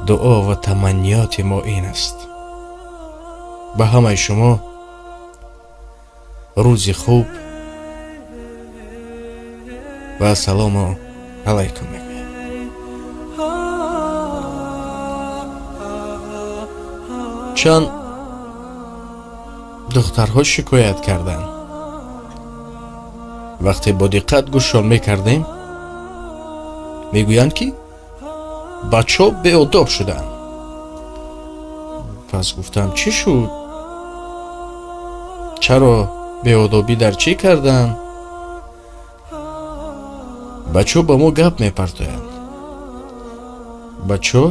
Дуо ва таманниёти мо ин аст. Ба ҳамаи шумо рӯзи хуб ва ассалому алайкум мегӯям. Чанд духтарҳо шикоят карданд. Вақте бо диққат гӯшшон мекардем, мегӯянд, ки бачаҳо беодоб шуданд. Пас гуфтам, чӣ шуд? Чаро беодобӣ дар чӣ карданд? Бачаҳо ба мо гап мепартоянд. Бачаҳо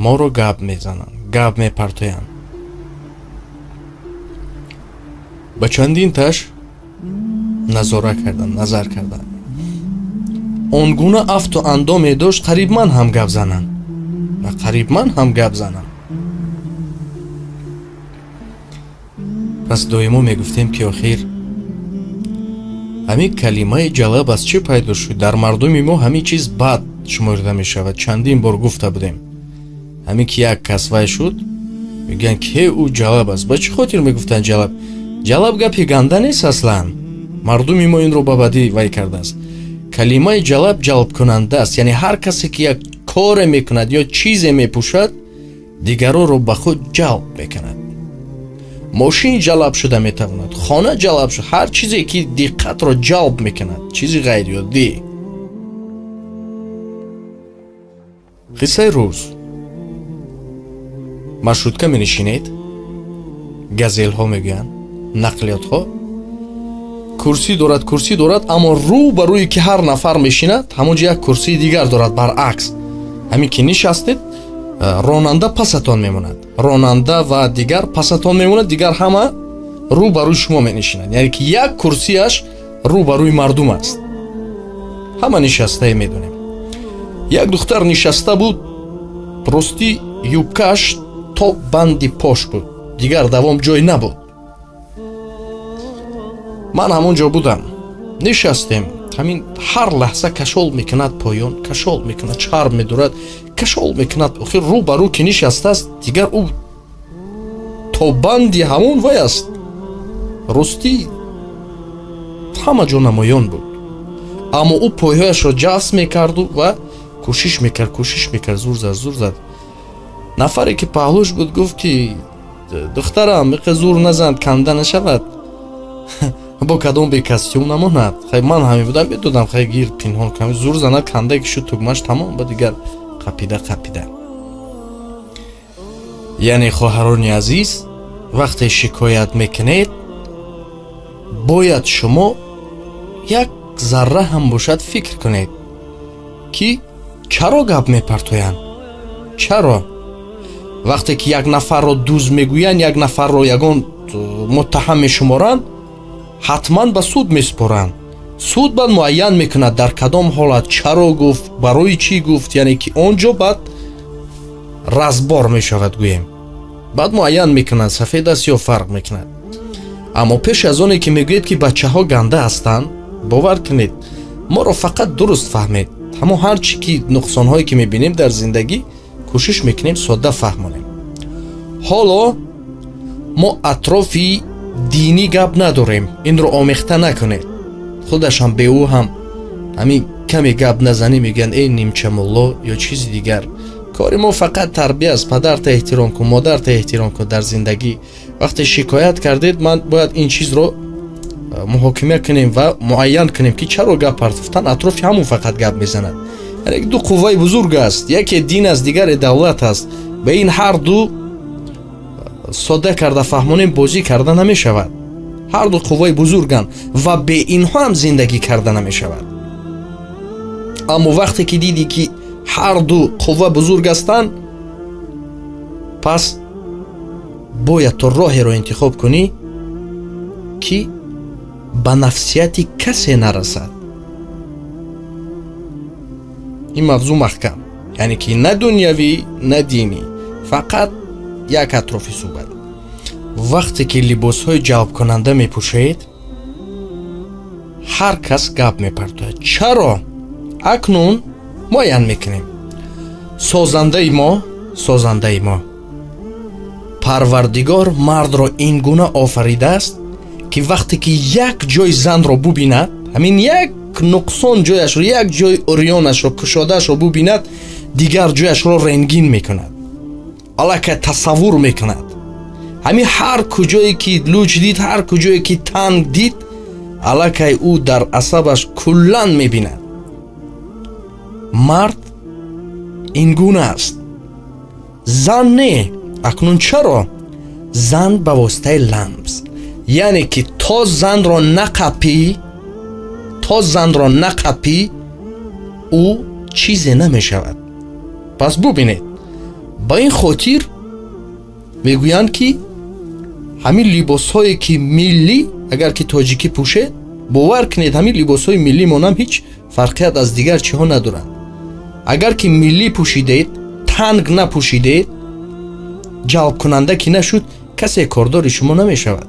моро гап мезананд, гап мепартоянд. Ба чандин таш назора кардам, назар кардам. Он гуна афту андоме дошт, қариб ман ҳам гап занам. Ва қариб ман ҳам гап занам. Пас доимо мегуфтем, ки охир ҳамин калимаи ҷалаб аз чӣ пайдо шуд? Дар мардуми мо ҳамин чиз бад шуморда мешавад. Чандин бор гуфта будем. Ҳамин ки як кас вай шуд, мегӯянд, ки ӯ ҷалаб аст. Ба чӣ хотир мегуфтанд ҷалаб? Ҷалаб гапи ганда нест аслан. Мардуми мо инро ба бадӣ вай кардааст. Калимаи ҷалаб ҷалбкунанда аст. Яъне ҳар касе ки як коре мекунад ё чизе мепӯшад, дигароро ба худ ҷалб мекунад. Мошин ҷалаб шуда метавонад, хона ҷалаб шуда, ҳар чизе ки диққатро ҷалб мекунад, чизи ғайриоддӣ. Қиссаи рӯз. Маршрутка менишинед, газелҳо мегӯянд, нақлиётҳо. Курсӣ дорад, курсӣ дорад, аммо рӯ ба рӯе ки ҳар нафар мешинад, ҳамон ҷо як курсии дигар дорад. Баръакс, ҳамин ки нишастед, ронанда пасатон мемонад. Ронанда ва дигар пасатон мемонад, дигар ҳама рӯ ба рӯи шумо менишинад. Яъне ки як курсияш рӯ ба рӯи мардум аст. Ҳама нишастае медонем. Як духтар нишаста буд, рости юбкааш то банди пош буд, дигар давом ҷой набуд. Ман ҳамон ҷо будам. Нишастем. Ҳамин ҳар лаҳза кашол мекунад поён, кашол мекунад, чарб медурад, кашол мекунад. Охир рӯ ба рӯ ки нишастааст, дигар ӯ то банди ҳамон вай аст. Ростӣ ҳама ҷо намоён буд. Аммо ӯ пойҳояшро ҷафс мекарду ва кӯшиш мекард, кӯшиш мекард, зур зад, зур зад. Нафаре ки паҳлӯш буд гуфт, ки духтарам, иқа зур назан, канда нашавад. Бо кадом бе костюм намонад. Хай ман ҳамин будам, медодам, хай гир пинҳон кам, зур занад, канда ки шуд тугмаш тамом, ба дигар қапида қапида. Яъне хоҳарони азиз, вақте шикоят мекунед, бояд шумо як зарра ҳам бошад фикр кунед, ки чаро гап мепартоянд? Чаро? Вақте ки як нафарро дуз мегӯянд, як нафарро ягон муттаҳам мешуморанд, ҳатман ба суд месупоранд. Суд баъд муайян мекунад, дар кадом ҳолат чаро гуфт, барои чӣ гуфт, яъне ки он ҷо баъд разбор мешавад, гӯем. Баъд муайян мекунад, сафед аст ё фарқ мекунад. Аммо пеш аз оне ки мегӯед, ки бачаҳо ганда ҳастанд, бовар кунед, моро фақат дуруст фаҳмед. Ҳамон ҳар чӣ ки нуқсонҳое ки мебинем дар зиндагӣ, кӯшиш мекунем содда фаҳмонем. Ҳоло мо атрофи динӣ гап надорем, инро омехта накунед. Худашам бе ӯ ҳам ҳамин каме гап назанӣ мегӯянд, эй нимча мулло ё чизи дигар. Кори мо фақат тарбия аст. Падарта эҳтиром кун, модарта эҳтиром кун дар зиндагӣ. Вақте шикоят кардед, ман бояд ин чизро муҳокима кунем ва муайян кунем, ки чаро гап партофтан атрофи ҳамон фақат гап мезанад. Яъне ду қувваи бузург аст, яке дин аст, дигаре давлат аст. Ба ин ҳар ду содда карда фаҳмонем, бозӣ карда намешавад. Ҳар ду қувваи бузурганд ва бе инҳо ҳам зиндагӣ карда намешавад. Аммо вақте ки дидӣ, ки ҳар ду қувва бузург ҳастанд, пас бояд то роҳеро интихоб кунӣ, ки ба нафсияти касе нарасад. Ин мавзӯъ маҳкам, яъне ки на дунявӣ, на динӣ, фақат як атрофи суҳбат. Вақте ки либосҳои ҷалбкунанда мепӯшед, ҳар кас гап мепартояд. Чаро? Акнун муайян мекунем. Созандаи мо Парвардигор мардро ин гуна офаридааст, ки вақте ки як ҷой занро бубинад, ҳамин як нуқсон ҷояшро, як ҷои урёнашро, кушодаашро бубинад, дигар ҷояшро рентген мекунад, аллакай тасаввур мекунад. Ҳамин ҳар куҷое ки луч дид, ҳар куҷое ки танг дид, аллакай ӯ дар асабаш куллан мебинад. Мард ин гуна аст, зан не. Акнун чаро зан ба воситаи ламс, яъне ки то занро нақапӣ, то занро нақапӣ, ӯ чизе намешавад. Пас бубинед, ба ин хотир мегӯянд, ки ҳамин либосҳое ки миллӣ, агар ки тоҷикӣ пӯшед, бовар кунед, ҳамин либосҳои миллимонам ҳеҷ фарқият аз дигар чиҳо надоранд. Агар ки миллӣ пӯшидед, танг напӯшидед, ҷалбкунанда ки нашуд, касе кордори шумо намешавад,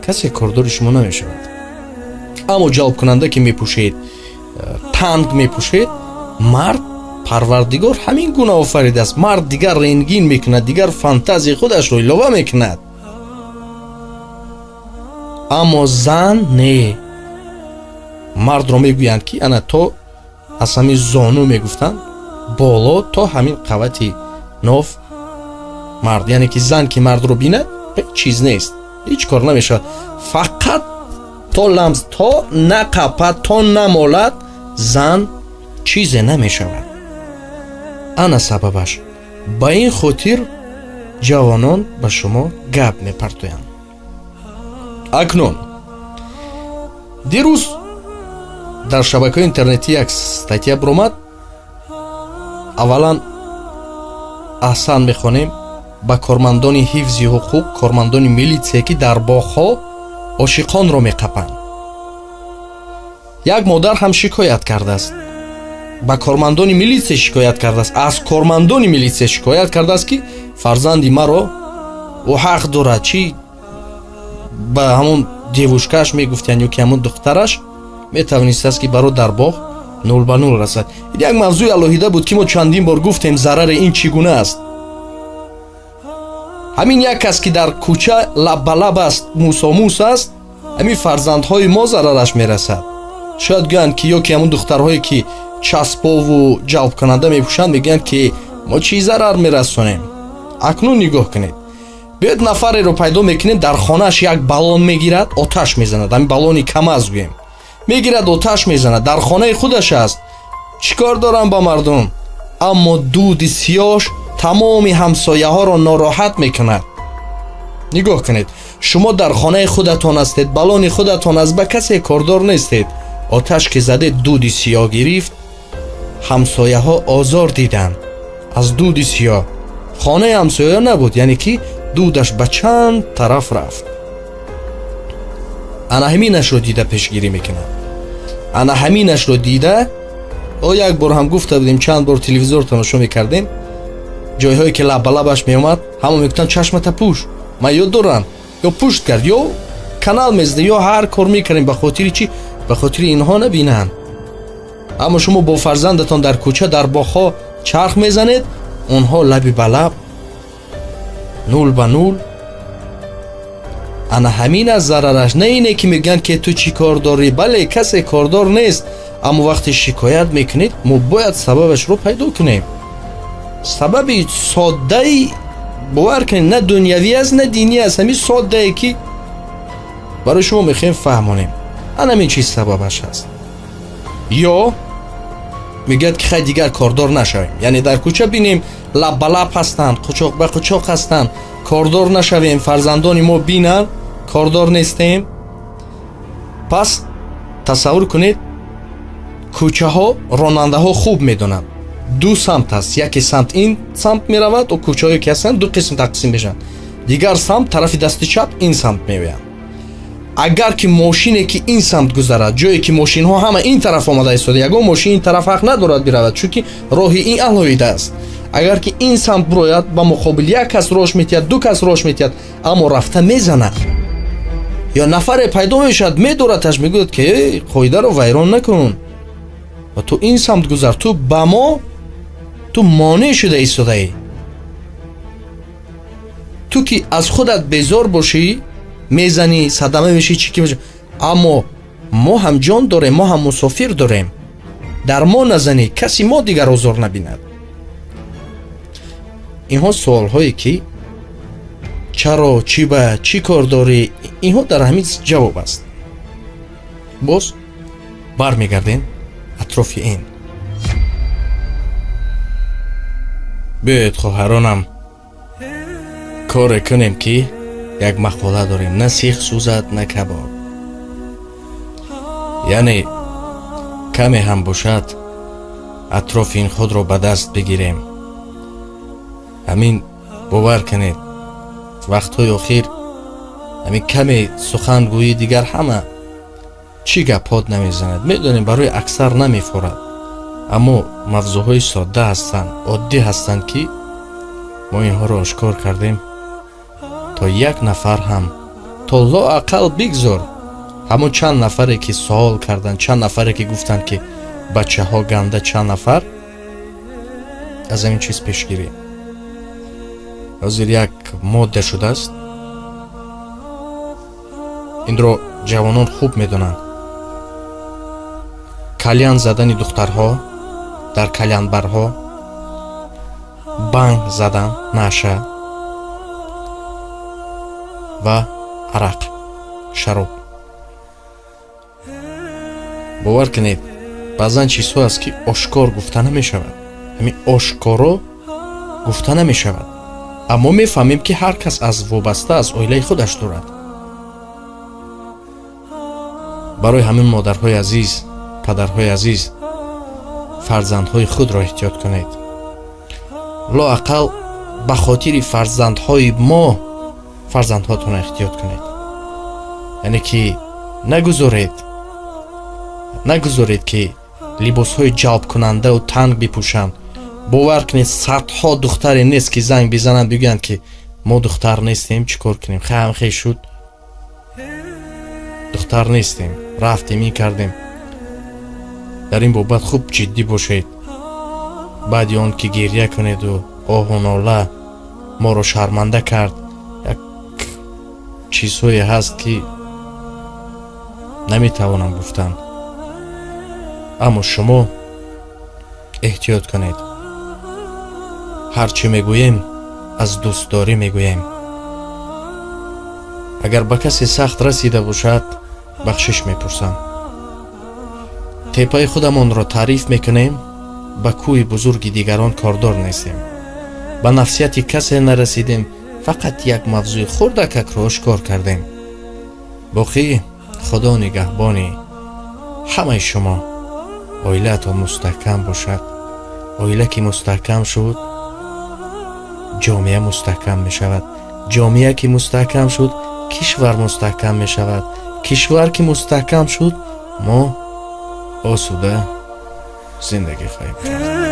касе кордори шумо намешавад. Аммо ҷалбкунанда ки мепӯшед, танг мепӯшед, мард Парвардигор ҳамин гуна офаридааст. Мард дигар рентген мекунад, дигар фантазияи худашро илова мекунад. Аммо зан не. Мардро мегӯянд, ки ана то аз ҳамин зону мегуфтанд боло, то ҳамин қавати ноф мард, яъне ки зан ки мардро бинад, ҳеҷ чиз нест, ҳеҷ кор намешавад. Фақат то ламс, то нақапад, то намолад, зан чизе намешавад. Ана сабабаш. Ба ин хотир ҷавонон ба шумо гап мепартоянд. Акнун дирӯз дар шабакаҳои интернетӣ як статья биромад. Аввалан аҳсан мехонем ба кормандони ҳифзи ҳуқуқ, кормандони милитсия, ки дар боғҳо ошиқонро меқапанд. Як модар ҳам шикоят кардааст, ба кормандони милитсия шикоят кардааст, аз кормандони милитсия шикоят кардааст, ки фарзанди маро, ӯ ҳақ дорад, чӣ ба ҳамон девушкааш мегуфтиянд ё ки ҳамон духтараш метавонистааст, ки баро дар боғ нул ба нул расад. Ин як мавзӯи алоҳида буд, ки мо чандин бор гуфтем, зарари ин чӣ гуна аст. Ҳамин як кас ки дар кӯча лаб ба лаб аст, мусомус аст, ҳамин фарзандҳои мо зарараш мерасад. Шояд гӯянд, ки ё ки ҳамон духтарҳое ки часпову ҷалбкунанда мепӯшанд, мегӯянд, ки мо чӣ зарар мерасонем? Акнун нигоҳ кунед, биёед нафареро пайдо мекунем, дар хонааш як баллон мегирад, оташ мезанад. Ҳамин баллони КамАЗ гӯем, мегирад, оташ мезанад, дар хонаи худаш аст, чӣ кор дорам ба мардум? Аммо дуди сиёш тамоми ҳамсояҳоро нороҳат мекунад. Нигоҳ кунед, шумо дар хонаи худатон ҳастед, баллони худатон аст, ба касе кордор нестед. Оташ ки задед, дуди сиёҳ гирифт, ҳамсояҳо озор диданд аз дуди сиёҳ. Хонаи ҳамсоя набуд, яъне ки дудаш ба чанд тараф рафт. Ана ҳаминашро дида пешгирӣ мекунад, ана ҳаминашро дида. О, як бор ҳам гуфта будем, чанд бор телевизор тамошо мекардем, ҷойҳое ки лаб ба лабаш меомад, ҳама мегуфтанд: «Чашмата пӯш». Ман ёд дорам, ё пушт кард, ё канал мезадем, ё ҳар кор мекардем. Ба хотири чӣ? Ба хотири инҳо набинанд. Аммо шумо бо фарзандатон дар кӯча, дар боғҳо чарх мезанед, онҳо лаби ба лаб, нул ба нул. Ана ҳамин аст зарараш. На ине ки мегӯянд, ки ту чӣ кор дорӣ. Бале, касе кордор нест, аммо вақте шикоят мекунед, мо бояд сабабашро пайдо кунем. Сабаби соддаи, бовар кунед, на дунявӣ аст, на динӣ аст, ҳамин соддае, ки барои шумо мехоҳем фаҳмонем, ана ҳамин чиз сабабаш аст. Ё мегӯяд, ки хай, дигар кордор нашавем, яъне дар кӯча бинем, лаб ба лаб ҳастанд, қучоқ ба қучоқ ҳастанд, кордор нашавем, фарзандони мо бинанд, кордор нестем. Пас тасаввур кунед, кӯчаҳо ронандаҳо хуб медонанд, ду самт аст. Яке самт ин самт меравад, о кӯчаҳое ки ҳастанд, ду қисм тақсим мешаванд, дигар самт тарафи дасти чап ин самт меоянд. Агар ки мошине ки ин самт гузарад, ҷое ки мошинҳо ҳама ин тараф омада истода, ягон мошин ин тараф ҳақ надорад биравад, чунки роҳи ин алоҳида аст. Агар ки ин самт бирояд, ба муқобил як кас рош метиҳад, ду кас рош метиҳад, аммо рафта мезанад ё нафаре пайдо мешавад, медораташ, мегӯяд, ки қоидаро вайрон накун. ва ту ин самт гузар, ту ба мо ту монеъ шуда истодаӣ. Ту ки аз худат безор бошӣ, мезанӣ, садама мешӣ, чӣ ки мешӣ, аммо мо ҳам ҷон дорем, мо ҳам мусофир дорем. Дар мо назанӣ, каси мо дигар озор набинад. Инҳо суолҳое ки чаро, чӣ ба, чӣ кор дорӣ, инҳо дар ҳамин ҷавоб аст. Боз бармегардем атрофи ин. Биёед хоҳаронам, коре кунем ки як мақола дорем: на сих сӯзад, на кабоб. Яъне каме ҳам бошад атрофи ин худро ба даст бигирем. Ҳамин бовар кунед, вақтҳои охир ҳамин каме сухангӯӣ дигар ҳама чӣ гапҳот намезанад. Медонем, барои аксар намефорад, аммо мавзӯъҳои содда ҳастанд, оддӣ ҳастанд, ки мо инҳоро ошкор кардем то як нафар ҳам, то лоақал бигзор ҳамон чанд нафаре ки суол карданд, чанд нафаре ки гуфтанд ки бачаҳо ганда, чанд нафар аз ҳамин чиз пешгирӣ. Ҳозир як модда шудааст, инро ҷавонон хуб медонанд. Кальян задани духтарҳо дар кальянбарҳо, банг задан, наша ва арақ, шароб. Бовар кунед, баъзан чизҳо аст ки ошкор гуфта намешавад, ҳамин ошкоро гуфта намешавад, аммо мефаҳмем ки ҳар кас аз вобаста аз оилаи худаш дорад. Барои ҳамин модарҳои азиз, падарҳои азиз, фарзандҳои худро эҳтиёт кунед. Лоақал ба хотири фарзандҳои мо фарзандҳотонро эҳтиёт кунед. Яъне ки нагузоред ки либосҳои ҷалбкунандаву танг бипӯшанд. Бовар кунед, садҳо духтаре нест ки занг бизананд, бигӯянд ки мо духтар нестем, чӣ кор кунем, хам хе шуд, духтар нестем, рафтем, ин кардем. Дар ин бобат хуб ҷиддӣ бошед. Баъди он ки гирья кунеду оҳу нола моро шарманда кард, як чизҳое ҳаст ки наметавонам гуфтан, аммо шумо эҳтиёт кунед. Ҳар чӣ мегӯем аз дӯстдорӣ мегӯем. Агар ба касе сахт расида бошад, бахшиш мепурсам. Теппаи худамонро таъриф мекунем, ба кӯи бузурги дигарон кордор нестем. Ба нафсияти касе нарасидем, фақат як мавзӯи хурдакакро ошкор кардем. Боқӣ Худо нигаҳбони ҳамаи шумо. Оилаатон мустаҳкам бошад. Оила ки мустаҳкам шуд, ҷомеа мустаҳкам мешавад. Ҷомеа ки мустаҳкам шуд, кишвар мустаҳкам мешавад. Кишвар ки мустаҳкам шуд, мо осуда зиндагӣ хоҳем кард.